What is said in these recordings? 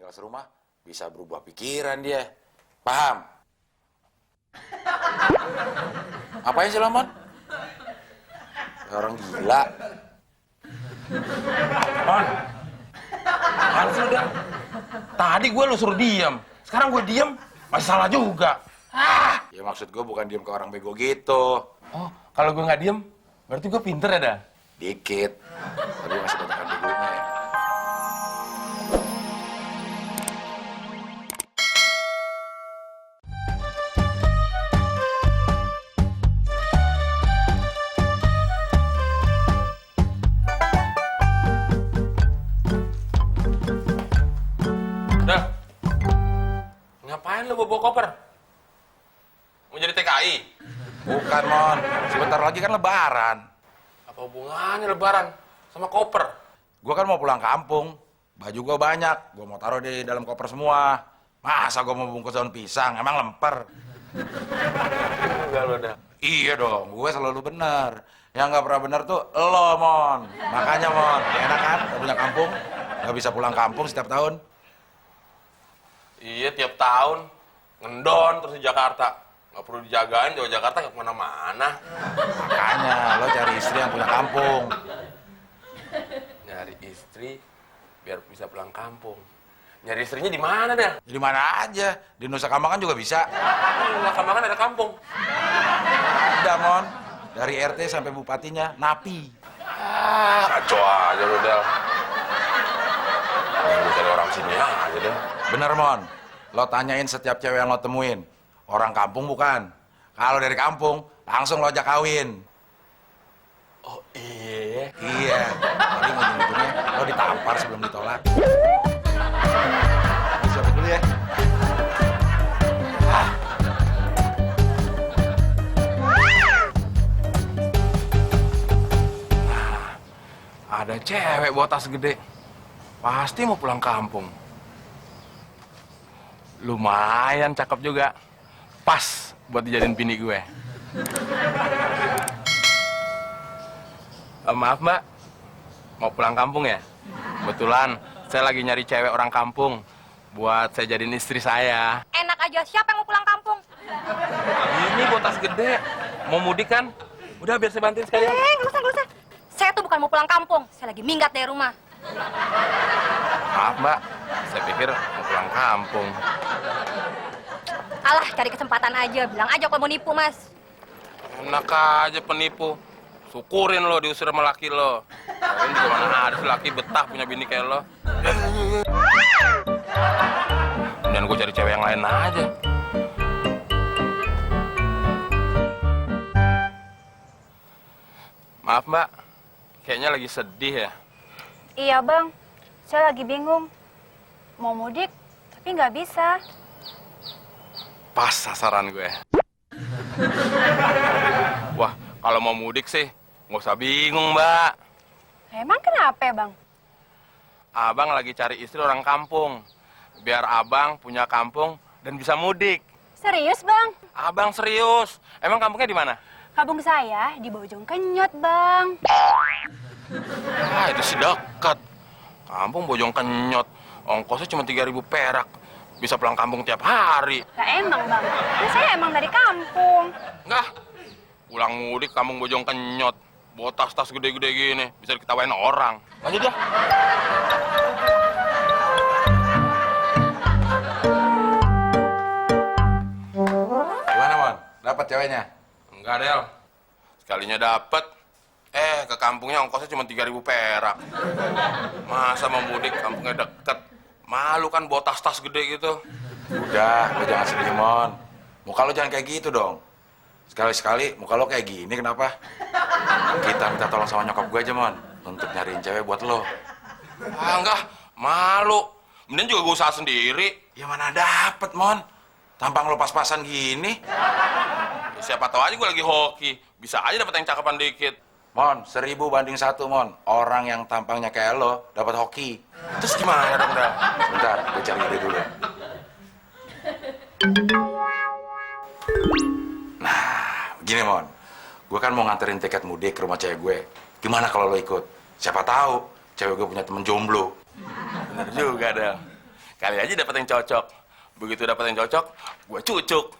tinggal serumah, bisa berubah pikiran dia. Paham? Apain sih, Lamon? Orang gila. Mon, apaan sih udah? Tadi gue lu suruh diam, sekarang gue diam, masih salah juga. Ya maksud gue bukan diem ke orang bego gitu. Oh, kalau gue nggak diem, berarti gue pinter ya, dah? Dikit. Tapi masih banyak begonya ya. Dah, ngapain lu bawa koper? Mau jadi TKI? Bukan, Mon. Sebentar lagi kan lebaran. Apa hubungannya lebaran sama koper? Gue kan mau pulang kampung. Baju gue banyak. Gue mau taruh di dalam koper semua. Masa gue mau bungkus daun pisang? Emang lemper? Enggak lo dah. Iya dong, gue selalu bener. Yang nggak pernah bener tuh lo, Mon. Makanya, Mon, enak kan? Gak punya kampung. Gak bisa pulang kampung setiap tahun. Iya, tiap tahun ngendon terus di Jakarta. Nggak perlu dijagain, jauh Jakarta nggak kemana-mana. Makanya, lo cari istri yang punya kampung. Nyari istri biar bisa pulang kampung. Nyari istrinya di mana dah? Di mana aja. Di Nusa Kambangan juga bisa. Nusa Kambangan ada kampung. Ada, Mon. Dari RT sampai bupatinya, napi. Kacau aja lo, Del. Gue cari orang sini aja, Del. Bener, Mon. Lo tanyain setiap cewek yang lo temuin. Orang kampung bukan. Kalau dari kampung, langsung lo ajak kawin. Oh iya. Iya. Tapi ujung-ujungnya lo ditampar sebelum ditolak. Siapin dulu ya. Ada cewek bawa tas gede. Pasti mau pulang kampung. Lumayan cakep juga. Pas buat dijadiin bini gue. Maaf, Mbak. Mau pulang kampung ya? Kebetulan saya lagi nyari cewek orang kampung buat saya jadiin istri saya. Enak aja, siapa yang mau pulang kampung? Ini bawa tas gede. Mau mudik kan? Udah biar saya bantuin sekalian. Nggak usah. Saya tuh bukan mau pulang kampung, saya lagi minggat dari rumah. Maaf, Mbak. Saya pikir mau pulang kampung. Alah, cari kesempatan aja, bilang aja kalau mau nipu, Mas. Enak aja penipu. Syukurin lo diusir sama laki lo. Kalian juga mana ada si laki betah punya bini kayak lo. Dan gue cari cewek yang lain aja. Maaf, Mbak. Kayaknya lagi sedih ya. Iya, Bang. Saya lagi bingung. Mau mudik, tapi nggak bisa. Pas sasaran gue. Wah, kalau mau mudik sih, nggak usah bingung, Mbak. Emang kenapa, Bang? Abang lagi cari istri orang kampung. Biar abang punya kampung dan bisa mudik. Serius, Bang? Abang serius. Emang kampungnya di mana? Kampung saya di Bojongkenyot, Bang. Ah, itu sih dekat. Kampung Bojongkenyot. Ongkosnya cuma 3.000 perak. Bisa pulang kampung tiap hari. Lah emang, Bang. Kan saya emang dari kampung. Enggak. Pulang mudik kampung Bojongkenyot. Bawa tas-tas gede-gede gini. Bisa diketawain orang. Lanjut ya. Gimana, Mon? Dapat ceweknya? Enggak, Del. Sekalinya dapet. Ke kampungnya ongkosnya cuma 3.000 perak. Masa mau mudik kampungnya deket. Malu kan bawa tas-tas gede gitu. Udah, lo jangan sedih, Mon. Muka lo jangan kayak gitu dong. Sekali-sekali muka lo kayak gini, kenapa? Kita minta tolong sama nyokap gue aja, Mon. Untuk nyariin cewek buat lo. Ah, enggak. Malu. Mending juga gue usaha sendiri. Ya mana dapet, Mon. Tampang lo pas-pasan gini. Ya, siapa tahu aja gue lagi hoki. Bisa aja dapet yang cakepan dikit. Mon, 1000 banding 1, Mon. Orang yang tampangnya kayak lo dapat hoki. Terus gimana dong, Del? Bentar, gue cari ide dulu. Nah, gini, Mon. Gue kan mau nganterin tiket mudik ke rumah cewek gue. Gimana kalau lo ikut? Siapa tahu cewek gue punya temen jomblo. Bener juga, Del. Kali aja dapat yang cocok. Begitu dapat yang cocok, gue cucuk.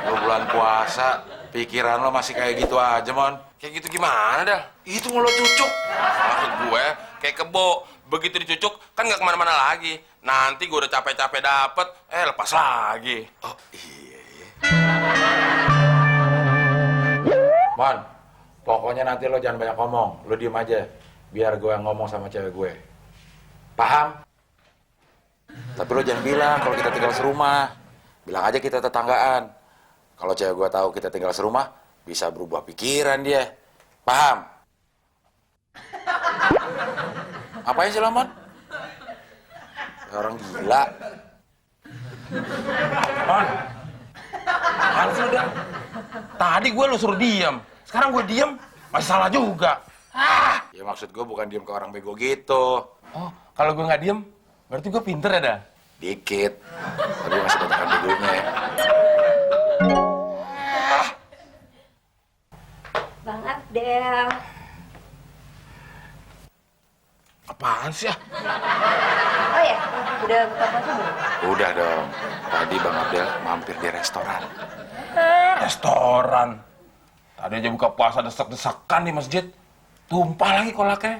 Lo bulan puasa, pikiran lo masih kayak gitu aja, Mon. Kayak gitu gimana dah? Itu lo cucuk. Maksud gue kayak kebo. Begitu dicucuk kan nggak kemana-mana lagi. Nanti gue udah capek-capek dapet, lepas lagi. Oh, iya, iya. Mon, pokoknya nanti lo jangan banyak ngomong. Lo diem aja, biar gue yang ngomong sama cewek gue. Paham? Tapi lo jangan bilang kalau kita tinggal serumah. Bilang aja kita tetanggaan. Kalau cewek gue tahu kita tinggal serumah, bisa berubah pikiran dia. Paham? Apain sih lo, Mon? Orang gila. Mon, apaan sih udah? Tadi gue lo suruh diem. Sekarang gue diem, masih salah juga. Ya maksud gue bukan diem ke orang bego gitu. Oh, kalau gue nggak diem, berarti gue pinter ya dah? Dikit. Tapi masih banyak begonya ya. Bang Abdel. Apaan sih ya? Oh ya, udah buka puasa belum? Udah dong. Tadi Bang Abdel mampir di restoran. Restoran. Tadi aja buka puasa desek-desekan di masjid. Tumpah lagi kolaknya.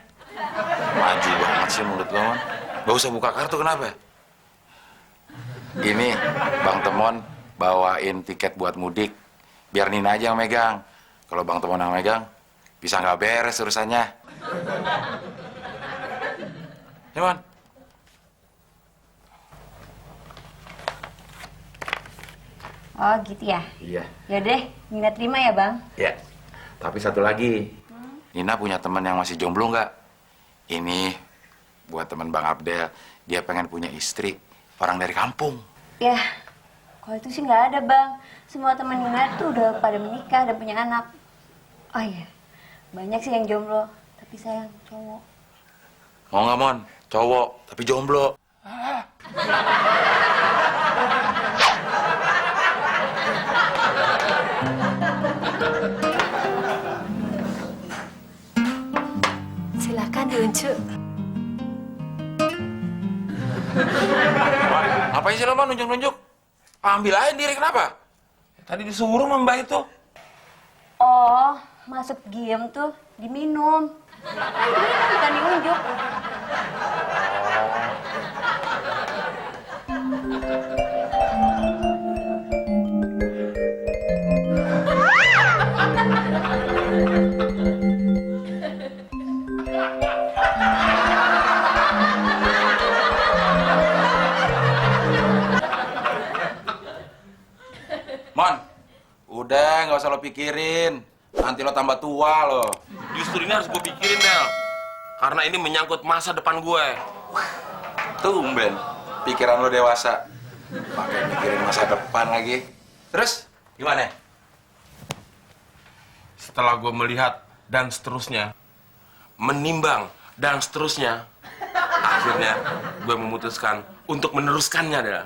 Maju banget sih mulut lo, Mon. Gak usah buka kartu, kenapa? Gini, Bang Temon bawain tiket buat mudik. Biar Nina aja yang megang. Kalau Bang Temon yang megang, bisa nggak beres urusannya. Ya, Mon. Oh gitu ya? Iya. Yaudah, Nina terima ya Bang. Ya. Tapi satu lagi. Nina punya teman yang masih jomblo nggak? Ini buat teman Bang Abdel. Dia pengen punya istri. Orang dari kampung. Ya, kalau itu sih nggak ada Bang. Semua teman Nina tuh udah pada menikah dan punya anak. Oh iya, banyak sih yang jomblo. Tapi sayang cowok. Mau nggak, Mon? Cowok, tapi jomblo. Silakan diunjuk. Ngapain sih lo, Mon, nunjuk-nunjuk? Ambil aja diri, kenapa? Tadi disuruh sama Mbak itu. Oh, masuk game tuh diminum. Diminum bukan diunjuk. Mon, udah nggak usah lo pikirin. Nanti lo tambah tua lo. Justru ini harus gue pikirin, Del. Karena ini menyangkut masa depan gue. Tumben, pikiran lo dewasa. Pakai mikirin masa depan lagi. Terus, gimana? Setelah gue melihat dan seterusnya, menimbang dan seterusnya, akhirnya gue memutuskan untuk meneruskannya, Del.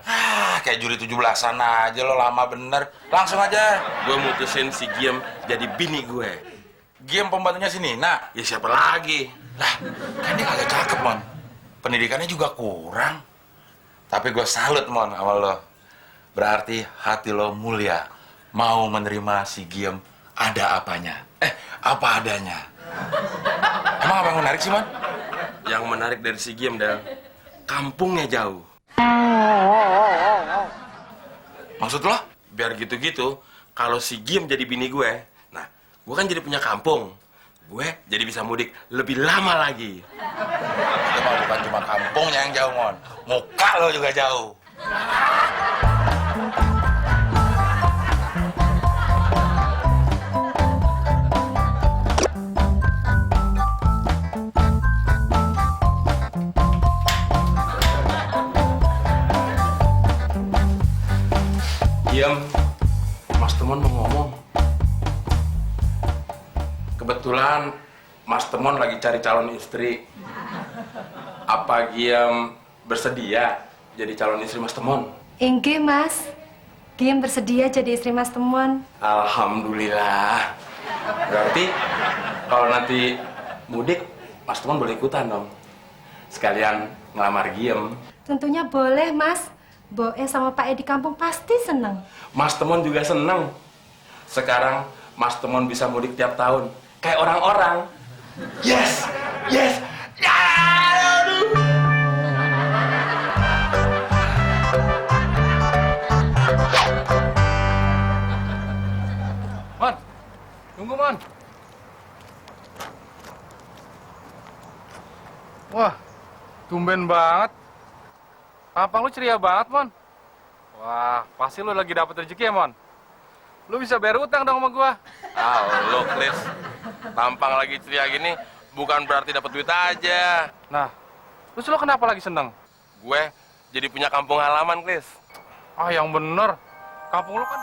Kayak juri 17-an aja lo, lama bener. Langsung aja. Gue mutusin si Giem jadi bini gue. Game pembantunya si Nina. Ya siapa lagi? Lah, kan dia kagak cakep, Mon. Pendidikannya juga kurang. Tapi gue salut, Mon, sama lo. Berarti hati lo mulia. Mau menerima si Giem ada apanya. Apa adanya. Emang apa yang menarik sih, Mon? Yang menarik dari si Giem, Del, kampungnya jauh. Maksud lo? Biar gitu-gitu, kalau si Giem jadi bini gue, nah, gue kan jadi punya kampung. Gue jadi bisa mudik lebih lama lagi. Itu mah bukan cuma kampungnya yang jauh, Mon. Muka lo juga jauh. Giem, Mas Temon mau ngomong. Kebetulan Mas Temon lagi cari calon istri. Apa Giem bersedia jadi calon istri Mas Temon? Inggih, Mas. Giem bersedia jadi istri Mas Temon. Alhamdulillah. Berarti kalau nanti mudik, Mas Temon boleh ikutan dong. sekalian ngelamar Giem. Tentunya boleh, Mas. Boe sama Pak E di kampung pasti seneng. Mas Temon juga seneng. Sekarang Mas Temon bisa mudik tiap tahun. Kayak orang-orang. Yes! Yes! Ya! Aduh! Mon, tunggu Mon. Wah, tumben banget. Tampang lu ceria banget, Mon. Wah, pasti lu lagi dapet rezeki ya, Mon. Lu bisa bayar utang dong sama gua. Lo, Klis. Tampang lagi ceria gini, bukan berarti dapat duit aja. Nah, terus lu kenapa lagi seneng? Gue jadi punya kampung halaman, Klis. Ah, yang bener. Kampung lu kan